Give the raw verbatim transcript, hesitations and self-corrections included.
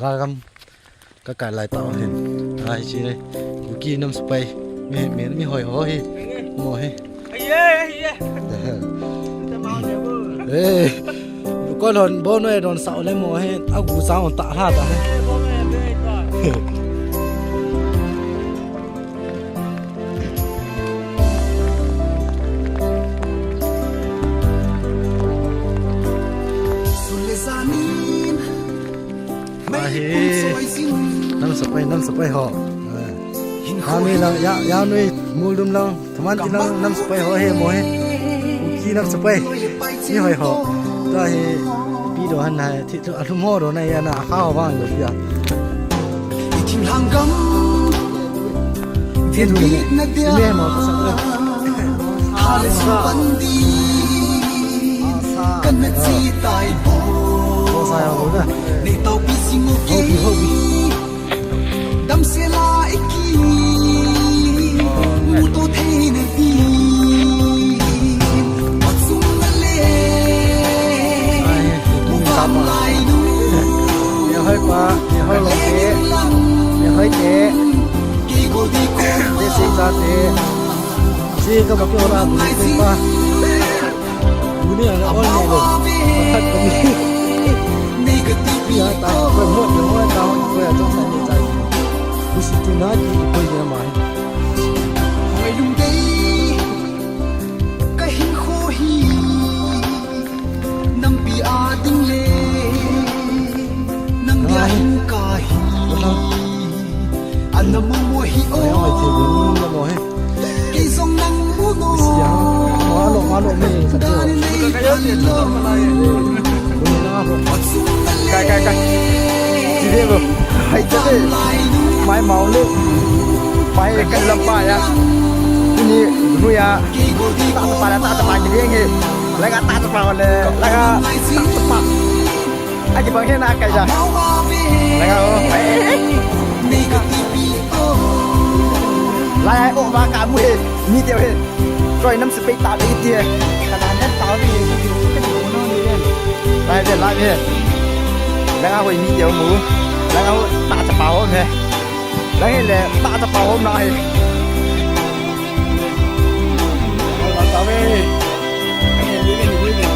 Ralgam ka kai lai tau hin. Ai chi le. Kuki nam sepai. Mi, mi, mi hoi ho hi. Mo hi. Eh. Ko lon bo no e don sao le mo hi. A gu sa on ta ha ta. Ahi. Nam sepai, nam sepai ho. Hami lang, ya, ya nui, muldum lang, teman ti lang, nam sepai ho he mo he. Kuki nam sepai. Ni hoi ho. Ta he, pi do han na, ti, tu, alum ho do na ya na, ha ho bang do ya. Thing lang gam. Thing lang. Thing lang. Thing lang. Thing lang. Kan na chi tai bo. Bo sa ya bo da. Nei tau pi sing o ki. Ho bi, ho bi. Dam se la iki. Mu to thei na ti. Mat sung na le. Ai, mu tam lai nu. Ni hoi pa, ni hoi lo te. Ni hoi te. Ki go di ko. Te se ta te. Si ka ba ki ora bu ni pa. Tuni a on ni lo. Khat kami. Pia ta, koi mo ni mo ta, koi a chong sa ni chai. Kusi tu na ki koi ni ma. Hoi lung dei, ka hin kho hi. Nampi a ding le, nampi a hin ka hi. Ana mo mo hi o. Ai, ai, che bu ni mo he. Kai, kai, kai. Chide bo. Hai chide. Mai mau le. Mai kan lam pa ya. Ni nu ya. Ta ta pa ta ta pa ki ding he. La ga ta ta pa le. La ga ta ta pa. Aki bang he na kai ja. La ga o. Lai ai o ba ka mu he, mi teu he. Choi nam sepai ta be ti he. Ka na nem ta be ti he. Lai be, lai be. Lai a hoi mi teu mu. Lai a hoi ta chapa hom he. Lai le ta chapa hom na he. Lai ta be. Ni, ni, ni, ni.